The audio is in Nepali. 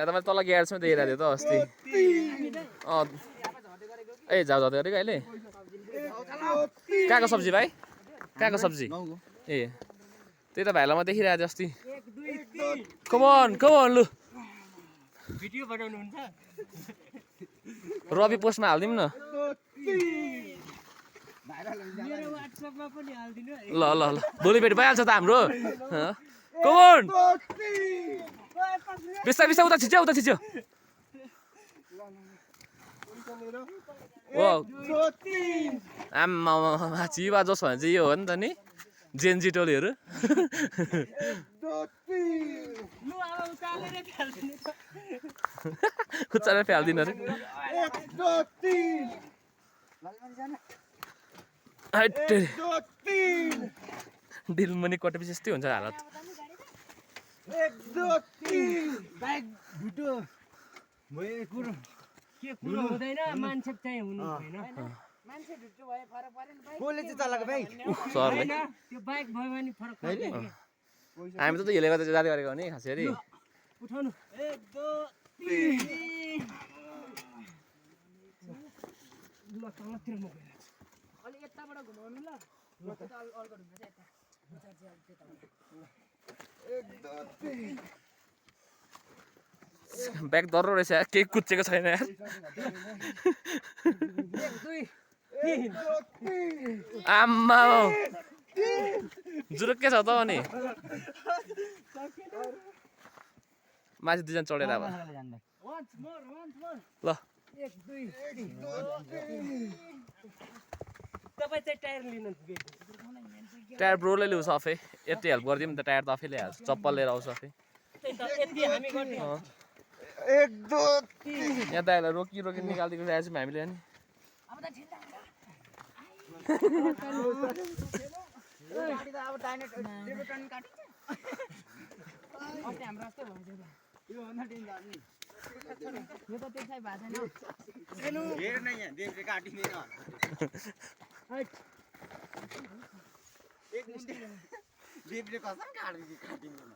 त मैले तल ग्यारेजमा देखेर थियो त अस्ति ए जाऊ जाँदै गरेको अहिले कहाँको सब्जी भाइ कहाँको सब्जी ए त्यही त भाइलाई म देखिरहेको थिएँ अस्ति कमन कमन लु भिडियो बनाउनु हुन्छ रवि पोस्टमा हालिदिउँ न मेरो WhatsApp-मा पनि हाल्दिनु है ल ल ल भोलि भेट भइहाल्छ त हाम्रो कमन बिस्तारै बिस्तारै उता छिच्यो आम्मा चिवा जस भने चाहिँ यो हो नि त नि जेन्जी टोलीहरू लु अब उचालेर फाल्दिनु खुच्चाएर फ्याल्दिनु अरे डिलमुनि कटेपछि यस्तै हुन्छ हालत के कुरो हुँदैन मान्छे चाहिँ हुनु हैन मान्छे ढुट्टो भए फरक परेन भाइ कोले चाहिँ चलाको भाइ सरले त्यो बाइक भयो भने फरक पर्दैन हामी त हिले गर्दा जाँदै गरेको हो नि खास गरी उठाउनु 1 2 3 ल तलतिर म गइराछु अलि यताबाट घुमाउनु ल ल त अर्को ढुङ्गा चाहिँ यता 1 2 3 ब्याग दर्रो रहेछ केही कुच्चेको छैन यार 1 2 3 आम्मा जुरुक्कै छ त अनि माथि दुईजना चढेर अब once more ल 1 2 तपाईँ चाहिँ टायर लिनु टायर ब्रोले ल्याउँछ आफै यति हेल्प गरिदिउँ नि त टायर त आफै ल्याइहाल्छ चप्पल लिएर आउँछ आफै यति हामी गर्ने 1 2 3 यहाँ दाइलाई रोकी निकालिदिएको रहेछ हामीले नि अब त ठिक गाडी त अब टाइने टेबल टर्न काटिन्छ अस्ति हाम्रो जस्तै भयो यो भन्दा दिन जाने यो त त्यसै भएको छैन हेर न यहाँ देब्रे काटिँदैन एक मिनेट देब्रे कसम काट्दिन्छ काटिँदैन